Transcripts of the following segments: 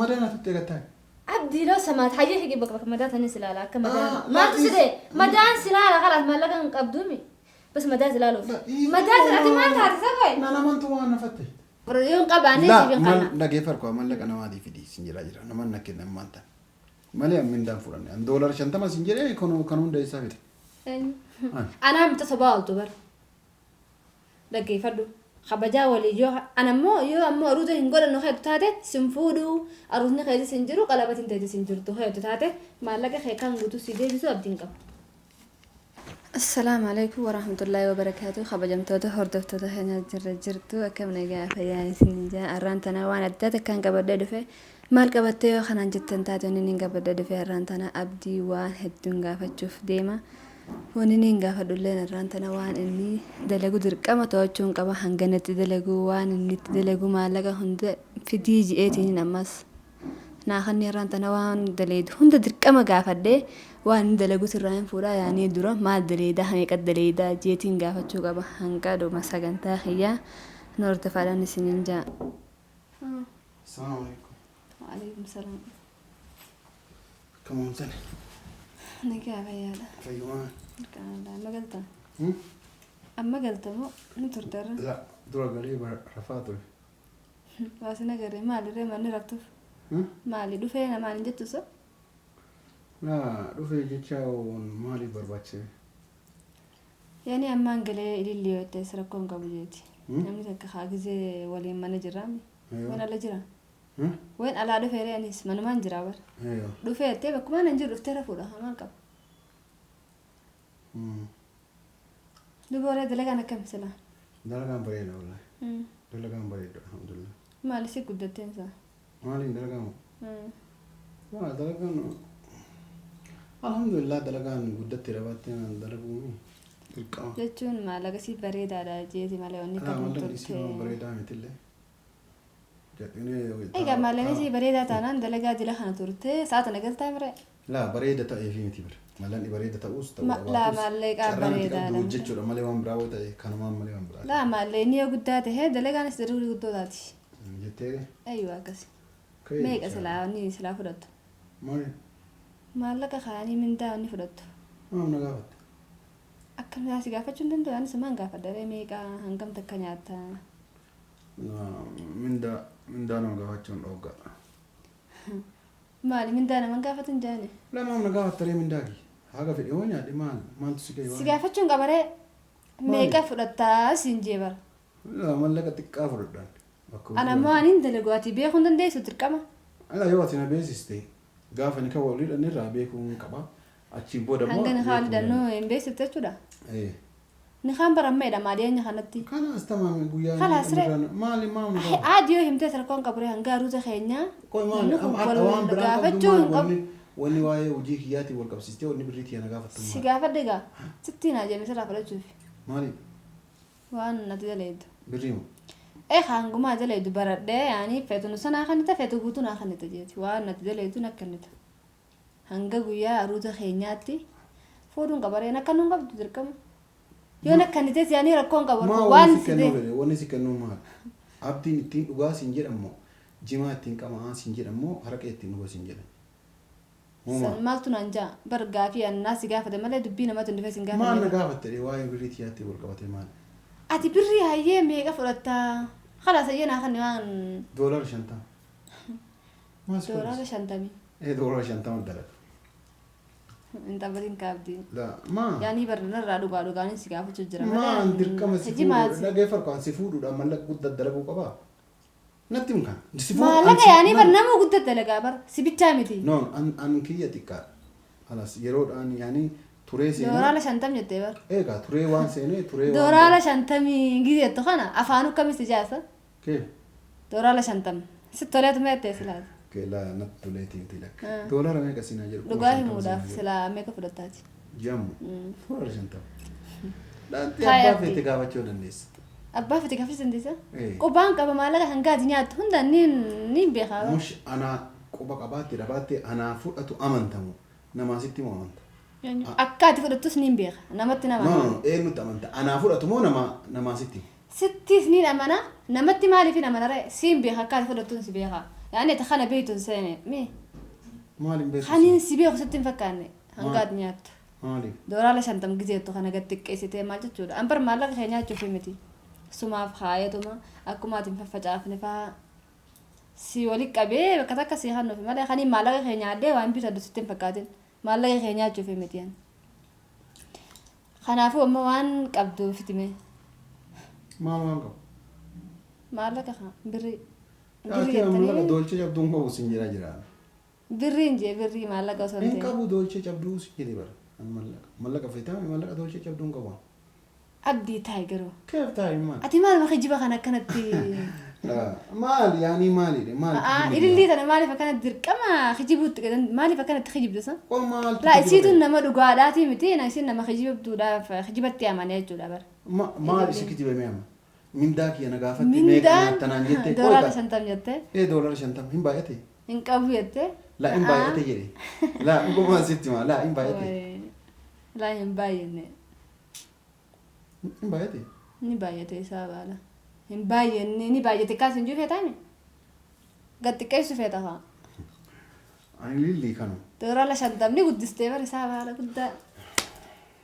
Madaa naa tuttee gattaa. Abdii loo samaat hayyee higi bakka bakka madaa tanis ilaala akka madaa. Ah, Maaltu si laa- ta'e? Madaan si ilaala kalaas maallaqa hin qabduumi. Bas madaa si ilaaluuf. Madaa si ati maal taate sabay? Naan amantu waan nafatte. Yoo hin qabaanne Laa siif hin maal kanna. dhageeffadhu maallaqa namaatii fidii sin jedhaa jira naman na kennan maal ta'an. Malee an mindaan fudhanne an $50 sin jedhee kan hunda isaa fide. Anaa mita sobaa ooltu bara. Dhaggeeffadhu. Kabajaa walii yoo ana ammoo yoo ammoo aruuza hin godhannu keetu taate sin fuudhuu aruusni keetis hin jiru qalabatiin teetis hin jirtu keetu taate maallaqa kee kan guutuu si deebisu abdiin qaba. Assalaamu alaikum warahmatullaahi wabarakaatu. Kabajamtoota hordoftoota keenya jirra jirtu, akkam nagaa fayyaa isin jaa? Arraan tana waan addaa takkaan qabadhee dhufe. Maal qabattee yoo kanaan jettan taate, wanni inni qabadhee dhufe arraan tana Abdii waan hedduun gaafachuuf deema. Wanni inni gaafadhulleen arraan tana waan inni dalagu dirqama to'achuun qaba. Hanganatti dalagu, waan inni itti dalagu, maallaqa hunda fidii ji'eetiin ammas naa kanni irraan tana waan daleedu hunda dirqama gaafadhee waan inni dalagus irraa hin fuudhaa. Yaanii dura maal daleedaa, meeqa daleedaa jeetiin gaafachuu qaba. Hanga dhuma sagantaa kiyyaa nu hordofaadhaan isiniin jaa. Assalamu alaikum. Waalaikum salaam. Akkam ooltan? Nagaa fayyaadha. Fayyumaa. Amma galta? Amma galta moo ni turte irra? La dura galee rafaa ture. Waasin agarree maalirree manni raftuuf? Maali dhufee namaan hin jettu so? Laa dhufee jecha maaliif barbaachise? Yaani ammaan galee ililli yoo ta'es rakkoo hin qabu jeeti. Namni takka haa gizee waliin mana jirraami. Wayn ala jira. Wayn alaa dhufeere anis manumaan jira bara. Dhufee jettee bakkumaan hin jiru dhuftee rafuudha maal qaba? Duuba waree dalagaan akkam silaa? Dalagaan bareeda wallahi. Dalagaan bareeda, alhamdulillah. Maali si guddatteen isaa? Maaliin dalagaan? Maa dalagaan, alhamdulillah, dalagaan guddatte rabaattee naan dalaguuni dirqama. Jechuun maallaqa si bareedaadha jeeti malee wanni Alaa kam mallaqni isii waan turte. bareedaa mitillee. Jedhinee Egaa maallaqni si bareedaa taanaan dalagaa dila kana turte sa'a tana galtaa mire? Laa bareeda ta'eefi miti bira. Mallaqni bareeda ta'us ta'uu Laa dhabaatus maallaqaa carraan ati qabdu bareedaadha. hojjechuudha malee waan biraa yoo ta'e kanumaan malee waan biraa. Laa maallaqni yoo guddaa ta'e dalagaanis daruurii guddoo taati. Jettee Ayyuu akkas. ka'ee Meeqa jecha. silaa wanni silaa fudhattu? Maali? Maallaqa kaanii mindaa wanni fudhattu. Maam na gaafatte? Akkam si gaafachuu hin danda'u, anis maan gaafadha ree, meeqa, hangam takka nyaatta? Mindaa mindaa nama gaafachuun dhooggaa. Maali mindaa naman gaafatu hin jaani? Laa maam na gaafatte ree mindaa kiyya? Haga fedhe yoo nyaadhe maal maaltu si ga'e Si waan? gaafachuu hin qabaree meeqa Maali? fudhattaa siin jee bara. Laa mallaqa xiqqaa fudhadhaan. Bakka Ana ammoo ani hin dalagu, ati beekuu hin dandeessu dirqama. Alaa yoo ati na beeksiste gaafa ni kan walii hidhanne irraa beekuu hin qaba. Achiin booda immoo Hanga ni kaan beekuu hidhannu danda'a. hin beeksifte jechuudha. Eh. Ni kaan barammeedha maadhiyeenya kanatti. Kanaas tamaami guyyaa Kalaas ree. maali maam na gaafatte? Aadi yoo himtees rakkoon qabu ree hanga aruuza keenyaa Qoy maali namni kun amma wal har'a waan biraan qabdu gaafachuu maali hin qabu. wanni wanni waa'ee hojii kiyyaatiin wal qabsiistee wanni birrii tiyya na gaafattu Si maali? gaafadhe egaa sittiin haa jenne sirraa fudhachuuf Maali? waan ati daleeddu. Birrii moo? Ee hangumaa daleeddu baradhee yaani feetu nu sanaa kannita feetu guutuu naa kannita jeeti waan ati daleeddu na kannita. Hanga guyyaa aruuza keenyaatti fuudhuun qabareen akka nuun qabdu dirqama. Yoo na kannites yaani rakkoon qabu Maa waan wanni si si kennuu ta'e. fedhe wanni si kennuu maali? Abdiin ittiin dhugaa siin jedhamu jimaa ittiin qamaa siin jedhamu haraqee ittiin dhugaa siin jedhan. Moo maal? Maaltu naan jaa bar gaafii annaa si gaafate malee dubbii namatti hin dhufee sin Maal na gaafanne. gaafatte waa'ee birrii tiyyaatti wal qabatee maali? Ati birrii hayyee meeqa fudhattaa? Khalaas hayyee naa kanni waan $50. Maal si doolaara godhas? 50. Ee $50 dalaga. Hin taphatin kaabdii. La maa? Yaani bar narraa dhugaa dhugaanin si gaafachuu jira Maan malee. dirqama si Jimaa fuudhu dhageeffadhu kan si fuudhuudhaan mallaqa guddaa dalaguu qabaa? Natti him kan. Si fuudhu Maallaqa yaani bar nama guddaa dalagaa bar si bichaa miti. No, an kiyya xiqqaadha. Alas yeroodhaan yaani turee seenee. $50 jettee bar. Eegaa turee waan seenee turee waan. $50 gizeettu kana afaan akkamis ijaasa? Kee $50. Si toleetu meettee silaati? Kee laa natti toleetii miti lakka. Doolara meeqa siinaa jedhu? Dhugaa 50,000 himuudhaaf siinaa jedhu. silaa meeqa fudhattaati? Jammu. $50. Dhaantee Taa'ee abbaa abdii. feete gaafachuu dandeessa. Abbaa fite gaafachuu dandeessa? Ee. Qubaan qaba maallaqa hanga ati nyaattu hunda ni beekaa. Mush anaa quba qabaatte dhabaatte anaa fudhatu amantamu namaa sitti moo amanta? Akka ati fudhattus ni beeka. Namatti nama. No, no, no, eenyutti amanta? Anaa fudhatu moo nama namaa sitti? Sittis ni amana. Namatti maaliif hin amana ree? Siin beeka, akka ati fudhattuun si beeka. Yaani ati kana beektu hin seene mee? Maal hin beektu? Kaniin si beeku sitti hin fakkaanne hanga ati nyaattu. Maaliif? Doolaara 50 gizeettu kana gad xiqqeessitee maal jechuudha? An bar maallaqa kee nyaachuuf miti. Sumaaf haayatuma akkuma ati hin faffacaafne faa si wali qabee bakka takka si kennuuf malee kaniin maallaqa kee nyaadhee waan bitadhu sitti hin fakkaatin. Maallaqa kee nyaachuuf miti an. Kanaafuu amma waan qabdu fitime. Maal waan qabu? Maallaqa kana birrii. Birrii Ati maallaqa jettanii dolchee cabduu hin qabu sin jedhaa jira. Birriin jee birrii maallaqa osoo hin Hin ta'in. qabu dolchee cabduu sin jedhee bara. Ani maallaqa. Maallaqa feetame maallaqa dolchee cabduu hin qabu. Abdii taa'i garuu. Keef taa'i maal? Ati maaluma kijiba kana akkanatti Maal yaanii maalidha? Maal? Ilillii tana maaliif akkanatti dirqama kijibuutti gadan maaliif akkanatti kijibda san? Qo maaltu Laa kijiba isiituun ta'e? nama dhugaadhaatii miti na isiin nama kijibduudhaaf kijibatti amane jechuudha bara. Maal isi kijibame amma? Mindaa kiyya na gaafatte meeqa Mindaan nyaatta naan jette. doolaara 50 jette. Ee doolaara 50 hin baay'ate. Hin qabu jette. Laa hin baay'ate jedhe. Laa dhugumaan sitti maa laa hin baay'ate. Laa hin baay'anne. Hin baay'ate. Ni baay'ate isaa baala. Hin baay'anne ni baay'ate kaas hin jiru feetaame. Gad xiqqeessu feeta haa. Ani lillii kanu. Doolaara 50 guddistee bara isaa baala guddaa.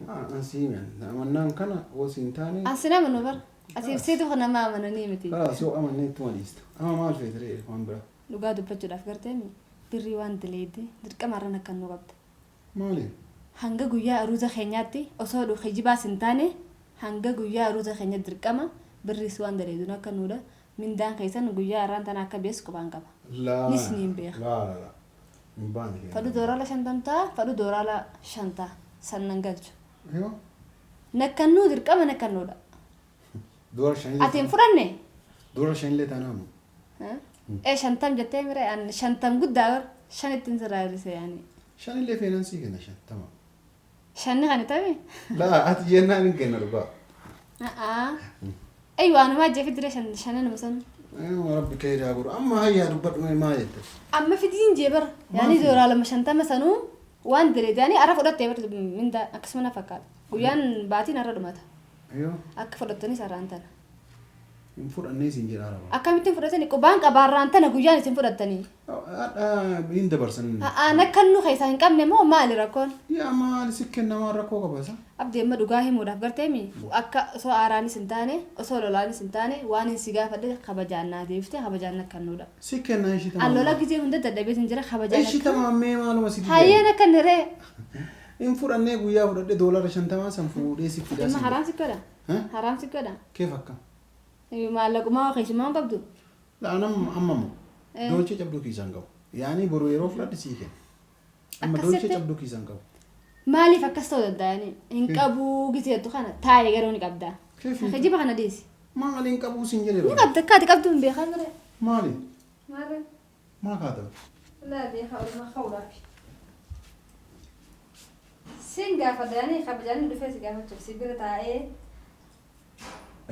An siime amannaan kana osoo hin taane. An sin amanu bara. Asiif siitu nama amananii miti. Kalaas yoo amannee ittuma dhiista. Amma maal feete ree waan biraa? Dhugaa dubbachuudhaaf garteemi birrii waan dileeyde dirqama irraan akka nu qabda. Maali? Hanga guyyaa aruuza keenyaatti osoo kijibaas hin taane hanga guyyaa aruuza keenya dirqama birriis waan daleeyduun akka nuudha. Mindaan keessan guyyaa irraan tana akka bees qubaan qaba. Laa. Nis niin beeka. Laa laa laa. Hin baane keenya. Fadhu doolaara 50 ta'a, fadhu doolaara 5 ta'a. Sannan galchu. Yoo. Nakkannuu dirqama nakkannuudha. Doolaara shanillee. Ati hin fudhanne? Doolaara shanillee taanaamu. Ee 50 jettee mire an 50 guddaa bar shanittiin sirraa hir'ise yaani. Shanillee feenansii kenna 50. Shanni kan itame? Laa ati jennaan hin kenna dhugaa. Ay waanumaa jee fidire shananuma san. Rabbi kee godhu amma hayyaa dubbadhu mee maal jette? Amma fidiin jee bara. Yaani doolaara 50 sanuu waan direet yaani ara fudhattee bara mindaa akkasuma na fakkaata. Guyyaan baatiin arra dhumata. Yoo Akka fudhattanis har'aan tana. hin fudhannee siin jedha araba. Akkamittiin fudhatanii qubaan qabaarraan tana guyyaan isin fudhattanii. Hadha hin dabarsan. Nakkannu keessaa hin qabne moo maali rakkoon? Yaa maali si kennamaa rakkoo qaba isa? Abdii amma dhugaa himuudhaaf garteemi akka osoo aaraanis hin taane osoo lolaanis hin taane waan hin si gaafadhe kabajaan naa deebifte kabajaan nakkannuudha. Si kennaa ishii An lola gizee hunda dadhabeetiin jira kabajaan Ishii akka. tamaa mee maaluma si Hayyeen akka niree. Hin fudhannee guyyaa fudhadhe doolaara 50 san fuudhee si fidaa Dhimma si. haraam si godha. Haraam si godha. Keef akka? Maallaqumaa keessumaa hin qabdu. Laa nam amma moo dolchee cabduu kiisaan qabu. Yaani boru yeroo fudhadhe sii kenna. Amma Akkas dolchee jette? cabduu kiisaan qabu. Maaliif akkas ta'uu danda'ani? Hin qabu giseettu kana taa'ee garuu ni qabda. Keefi? Kijiba kana dhiisi. Maali hin qabu siin jedhee Ni bara. qabda akka ati qabdu hin beekan ture. Maali? Maali? Maa kaataba? Laa beekaa oolmaa ka'uudhaaf. Siin gaafadha kabajaan dhufee si gaafachuuf si bira taa'ee.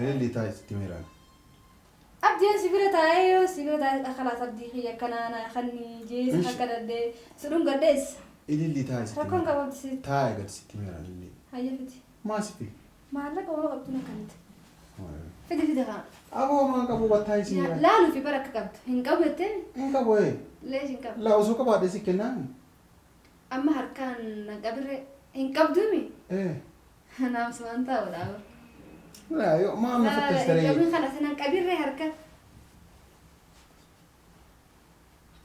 Ililli taa'e sitti meeraan. Abdiin si bira taa'ee yoo si bira taa'ee khalaas abdii kiyya akkanaa kanni jees akka dandee si dhungadhees. Ililli taa'e sitti Rakkoon meeraan. qabamti si. Taa'e gadi sitti meeraan ililli. Hayya fiti. Maa si fi? Maallaqa uumaa qabdu akkanatti. Fidi fidi haa. Aboo maa qabu battaa'e si meeraan. Laaluu fi bara akka qabdu. Hin qabu jettee Hin qabu ee. leesh hin qabu. Laa osoo qabaadhe si kennaan. Amma harkaan na qabirree hin qabduumi. Ee. Naamsumaan taa'uudha. Laa yoo maal na Hin fattastaree. qabin kana sinan qabirree harka.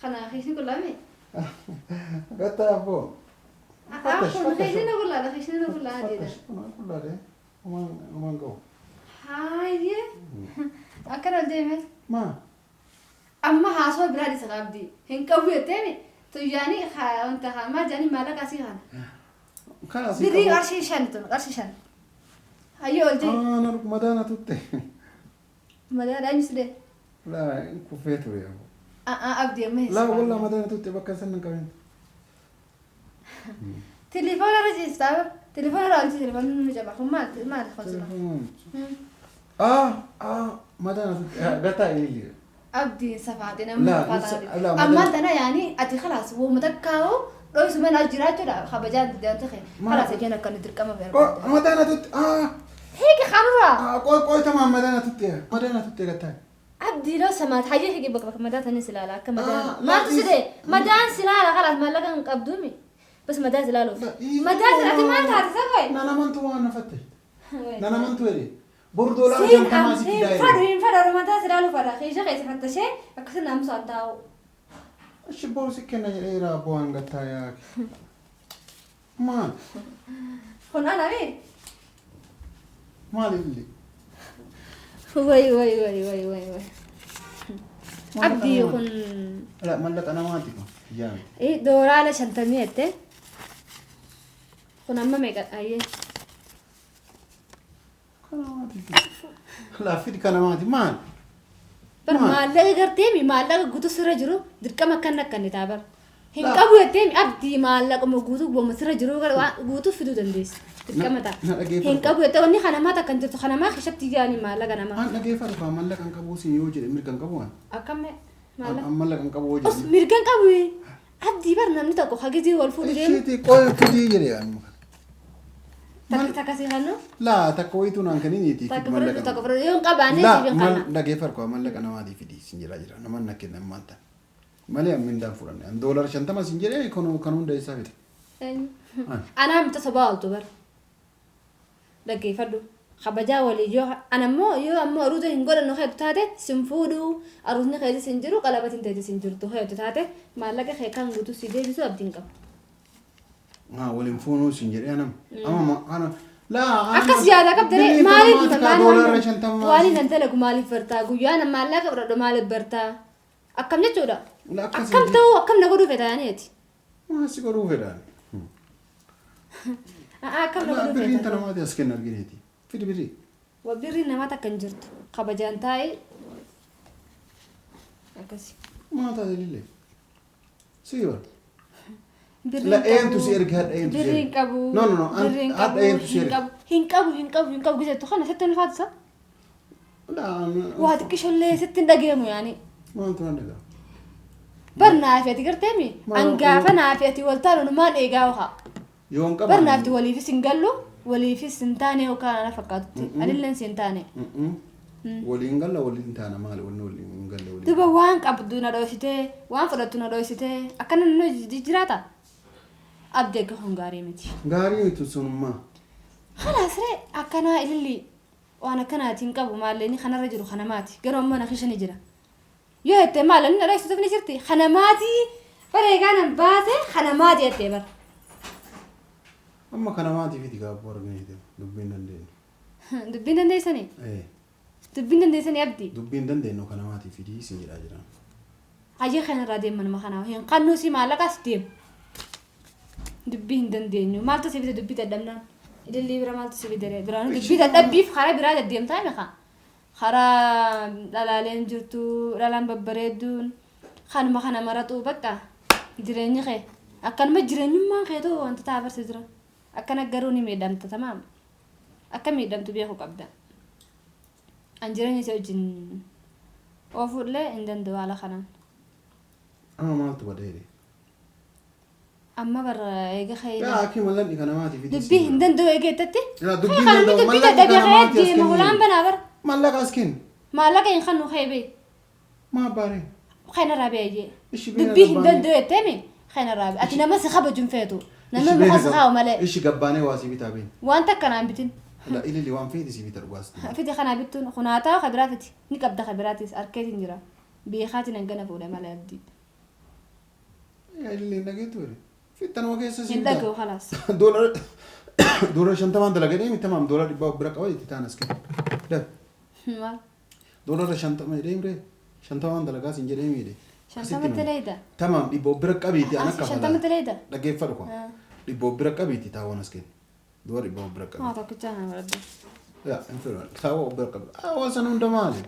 Kana keessi qullaame. Gattaa aboo. Akkuma keessi na qullaadha keessi na qullaadha. Qullaadha. Homaan qabu. Hayyee. Akkana ol deeme. Maa? Amma haasoo biraa dhiisa qabdi. Hin qabu jetteemi. Tuyyaanii wanta maal jedhanii maallaqa asii kana. Kana asii Birrii qabu. qarshii 5 tun qarshii 5. Hayyee ol deemi. Ah, na mataa na tutte. Madaa eenyu sidee? Laa kufee ture. Abdii amma hin Laa wallaa mataa na tutte bakka san hin qabin. Telefoona irra ciistaa bara. Telefoona irra olchi telefoonni nu jaba. Kun maal maal konsuma? Ah ah mataa na tutte gataa ililli. Abdiin safaate namni Laa, safaate. laa, Ammaan tana yaani ati khalaas wooma takkaa'u dho'isu mana jiraachuudha kabajaan deemte kee. Khalaas ejeen akka nu dirqama barbaadde. Mataa na tutte ah Hiiki kanurraa. ah qoy qoy tamaa mataa na tutte mataa na tutte gataa. Abdii loo samaat hayyee higi bakka bakka madaa tanis ilaala akka madaa. Ah, Maaltu si laa- ta'e? Madaan si ilaala kalaas maallaqa hin qabduumi. Bas madaa si ilaaluuf. La- ii- Madaa si ati maal taate safai? Nan amantu waan na fatte. Nan amantu jedhe. Boru doolaara Siin shantamaa si hin fidaa fadhu jedhe. hin fadhu madaa si ilaaluuf fadha. Kiisha keessa fattashee akkasii naamusa taa'u. Ishi boru si kenna jedheera abboo hangattaa yaake. Maal? Kun anami? Maal illee? Way way way way way way. Abdii kun La mallaqa namaati kun. Yaame. Dooraala shantamii jette. Kun amma meeqa ayyee? Kanamaati. Laaffidi kanamaati maal? Bar Maal? maallaqa garteemi maallaqa guutuu sirra jiru dirqama akkan akkanni taa bar. Hin Laa. qabu jetteemi abdii maallaquma guutuu booma sirra jiru guutuu fiduu dandeessi. Dirqama ta'a. Na dhageeffadhu. Hin qabu jettee wanni kanamaa takka hin jirtu kanamaa keessatti yaani maallaqa namaa. An dhageeffadhu kaa mallaqa hin qabu siin yoo jedhe mirga hin qabu an. Akkam An maallaqa. an mallaqa hin qabu yoo Os jedhe. mirga hin qabu. Abdii bar namni tokko hagizii wal fuudhu deemu. Isheeti qoy fidii jedhe an. Takka takka si kannu. Laa takka wayituu naan kenniniiti Takka fidi fudhadhu mallaqa takka namaa. fudhadhu yoo hin qabaanne Laa siif hin mal kanna. dhageeffadhu kaa mallaqa namaatii fidii siin jedhaa jira naman na kennan maal ta'a. Malee an mindaan fudhanne an doolara shantama siin jedhee kan kan hunda isaa fide. An. Anaa mita sobaa ooltu bar. Dhaggeeffadhu. Kabajaa walii yoo anammoo yoo ammoo aruuza hin godhannu keetu taate sin fuudhu aruusni keetis hin jiru qalabatiin teetis hin jirtu keetu taate maallaqa kee kan guutuu si deebisu abdiin qaba. Haa waliin fuunuu siin jedhee anam. Amma ana laa Akkas yaada qabdee maaliif doolara shantama waan hin dalagu maaliif bartaa guyyaa na maallaqa fudhadhu maaliif bartaa akkam jechuudha. La, akkas Akkam hin ta'uu akkam na godhuu fedha yaaniiti. Maa si godhuu fedhaan. Akkam na Laa godhuu birriin fedha. tana maati as kenna argineeti. Fidi birrii. Birriin namaa takka hin jirtu kabajaan taa'ee akkasi. Maa taate lillee. Sii bara. Birriin La eentu qabu. si erge hadha eentu si erge. Birriin qabu. No no no an Birriin hadha qabu. eentu si Hin erge. qabu. Hin qabu hin qabu hin qabu giseettu kana sitti ulfaatisa. Laa Waa xiqqishollee sitti hin dhageemu yaani. maaltu na dhagaa. Bar naafi ati garteemi. Maal- An gaafa naafi ati wal taanu numaan eegaa waha. Yoo hin Bar qabaanne. naafti waliifis hin gallu waliifis hin taane yookaan ana fakkaatutti. Anilleen si hin taane. Waliin galla waliin taana maali wanni waliin hin galle waliin. Duba waan qabdu na dhoositee waan fudhattu na dhoositee akkana nu jijjiiraata. Abdii akka kun gaarii miti. Gaarii miti sunummaa. Kalaas ree akkanaa ililli waan akkanaatiin qabu maalleenni kanarra jiru kanamaati garuu ammoo na keessa ni jira. Yoo jettee maalleenni na dhoksituuf ni jirti kanamaati bareegaa nan baase kanamaati jettee bara. Amma kana maatii fidi gaabboo argineeti dubbiin dandeenyu. Dubbiin dandeessanii? Eh Dubbiin dandeessanii abdii? dubbiin dandeenyu kana maatii fidii siin jedhaa jira. Hayyee kanarraa deeman nama kanaa hin qannuu si maallaqas deemu. Dubbii hin dandeenyu maaltu si fide dubbii dadhabnaan? Ilillii bira maaltu si fide duraanuu dubbii dadhabbiif karaa biraa deddeemtaa meeqa? Karaa dhalaaleen jirtu dhalaan babbareedduun kanuma kana maraxuu bakka jireenyi kee akkanuma jireenyummaan keetu wanta taa barsi jira akkana garuu ni miidhamta tamaam akka miidhamtu beekuu qabda. An jireenya isee wajjin oofuullee hin danda'u haala kanaan. Amma maaltu bada jedhe. Amma bara eega Yaa kee akki mallanni kana maatii fidii. dubbii hin danda'u eegeettatti. Yaa dubbii hin Kanuma danda'u dubbii mallanni dadhabee kana kee maatii as deema hulaan kenni. banaa bara. Mallaqa as kenni. Maallaqa hin kannu kee bee. Maa baaree. Kana raabee Ishi beena dubbii hin gabbaanee. danda'u jetteemi kana raabee. Ati nama si kabaju hin feetu. Nama Ishi muka beena si kaa'u malee. Ishi gabbaanee waa si bitaa beena. Wanta akkanaan bitin. La ilili waan feeti si bita dhugaas. Fiti kanaa bittuun kunaataa kabiraa fiti. Ni qabda kabiraatis harkeetiin jira. Beekaatiin hangana fuudhe malee abdii. Yaa ilili hin dhageettu jedhe. Fittanuma keessa si Hin bitaa. dhaga'u khalaas. Doolara doolara shantamaan dalagadhee miti tamaam doolara dhibbaa of bira qaba itti taan as kenna. Dab Maal? doolara shantama jedhee miree shantamaan dalagaa siin jedhee miidhe. Shantama teleeda. Tamaam dhibba of bira qabiiti an akka Shantama teleeda. Dhaggeeffadhu kun. Dhibba of bira qabiiti taawwan as kenna. Doolara dhibba of bira qabi. Haa tokkicha kana baradhu. Yaa hin fedhu. Taawwa of bira qabi. Waan sana hunda maali?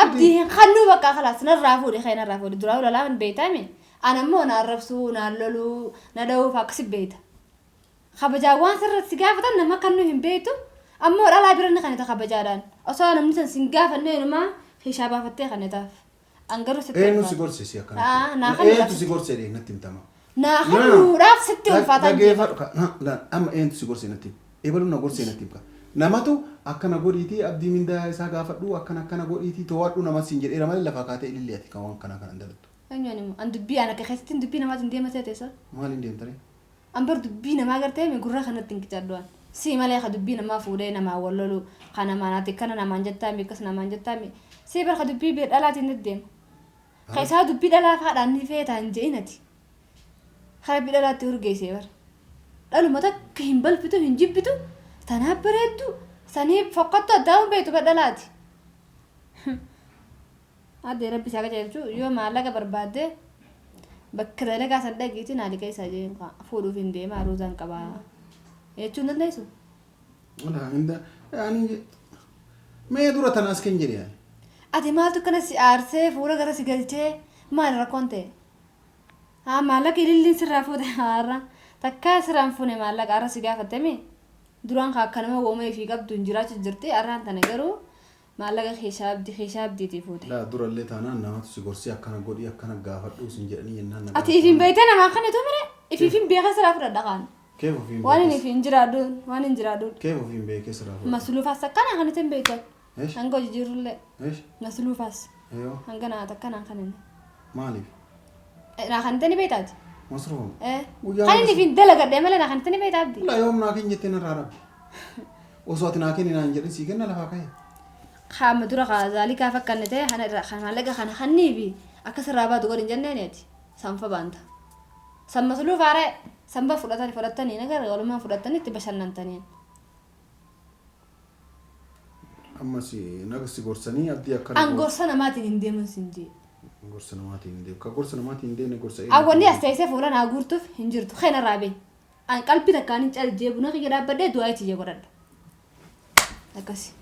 Abdii hin kannuu bakka khalaas narraa fuudhe kee narraa fuudhe duraa ulalaa hin beeytaami. Ana immoo na arrabsuu, na loluu, na dha'uuf akkasi beeyta. Kabajaa waan sirratti si gaafatan nama kannuu hin beeytu. Ammoo dhalaa bira ni kanita kabajaadhaan. Osoo namni san sin gaafanne inumaa hishaa baafattee kanitaaf. An garuu sitti Eenyu si ulfaata. gorse si Aa, akkanatti? naa kan Eenyu si gorse jedhee natti himtama. Naa kannuudhaaf sitti ulfaataa hin jiru. Dhaggeeffadhu ka. Na, la, amma eenyu si gorse natti him. Ebalu na gorse natti him ka. Namatu Akkana godhiitii abdii mindaa isaa gaafadhu, akkana akkana godhiitii to'adhu nama siin jedheera malee lafaa kaatee ilillee ati kan waan kana kana hin dalattu. Eenyuun immoo an dubbii an akka keessatti dubbii namaatiin deema seete isa. Maaliin deemtare? An bar dubbii namaa gartee mi gurra kanatti hin qicadhu an. Si malee ka dubbii namaa fuudhee namaa wal lolu ka namaan ati akkana namaan jettaami akkas namaan jettaami. Si bar ka dubbii dhalaatiin deddeema. Ka isaa dubbii dhalaa faadhaan ni feetaan je'in ati. Ka rabbi dhalaatti urgeessee bar. Dhaluma takka hin balfitu hin jibbitu tanaaf bareeddu sanii fokkattu addaa hin beektu bar dhalaati. Addee rabbi isaa qajeelchu yoo maallaqa barbaadde bakka dalagaa san dhaqiitii naa liqeessaa jeen fuudhuuf hin deema aruuzaan qabaa jechuu hin dandeessu. Wala inda ani mee dura tana as kan jedhe ani. Ati maaltu kana si aarsee fuula gara si galchee maal rakkoon ta'e? Haa maallaqa ililliin sirraa fuute har'a takkaa sirraan fuune maallaqa har'a si gaafattemi duraan kaa akka nama wooma ifii qabdu hin jiraachu jirti har'aan tana garuu maallaqa keeshaa abdii keeshaa abdiitii fuute. Laa durallee taanaan namatu si gorsee akkana godhii akkana gaafadhu sin jedhanii jennaan na Ati ifiin beektee namaa kan itu mire ifiifin beekee sirraa fudhadha kaan. Keef ofiin Waan inni beekee ifiin jiraadhu waan hin jiraadhu. Keef ofiin beekee sirraa fudhadha. Masluufaas akkanaa kan ittiin beektan. Eesh Hanga hojii jirullee eesh masluufaas eeyoo hanga naa takkanaa kan inni. Maaliif? Naa kan ittiin beektaati. Masruufama. Eh. Guyyaa Kan inni ifiin dalagadhee malee naa kan ittiin beektaa abdi. Laa yoom naa kenni jettee narraa dhabde. Osoo ati naa kenni naan jedhin sii kenna lafaa ka'e. Qaama dura zaalikaa fakkanne ta'e kana irraa kan maallaqa kana kanniifi akka sirraa baatu godhin jenneen ati sanfa baanta. San masluufaaree sanba fudhatanii fudhatanii nagar walumaan fudhatanii itti bashannantanii. Ammas naga si gorsanii abdii akkana. An gorsa namaatiin hin deemun sin jee. Gorsa namaatiin hin deemu. Ka gorsa namaatiin hin deemne gorsa Awwanni as teessee fuula naa guurtuuf hin jirtu. Kana irraa bee. An qalbii takkaan hin caljee buna kiyya dhaabbadhee du'aa itti godhadha. Akkasi.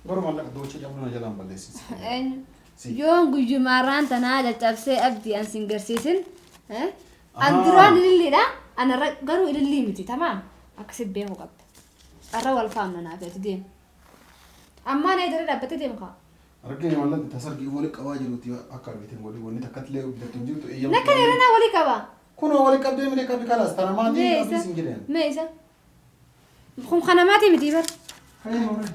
Garuu maallaqa doochee cabuu na jalaan balleessisi. Eenyu? Si. Yoon guyyumaarraan tanaa caccabsee abdii an sin garsiisin. An Ahaa. duraan ililliidha. An irra garuu ilillii miti tamaam. Akkasi beekuu qabda. Arra wal faamna naaf ati deemu. Ammaa na idara dhaabbattee deemu kaa. Argine maallaqa tasargii wali qabaa jiruuti akka argiteen walii wanni takka illee bitattu hin jirtu eeyyama. Nakkan irra walii qaba. Kunoo wali qabdee milee qabi kalaas tana maatiin Mee qabdii isa? sin jedhan. Mee isa? Kun kanamaatii miti bar. Hayya malee.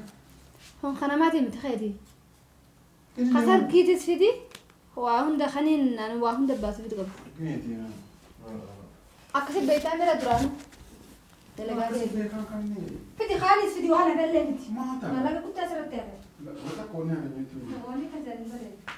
Kun kanamaatii miti keeti. Kasargiitis fidi. Waa hunda kaniin ani waa hunda baasu fidi qabdu. Argineeti. Akkasi beektaa mira duraanu. Dalagaa Akkasi ta'e. beekaa kan inni. Fidi kaanis fidi waan hagallee miti. Maata. Maallaqa guddaa asirratti hafe. Wata koonee hafe jechuudha. Wanni kan jedhan bareeda.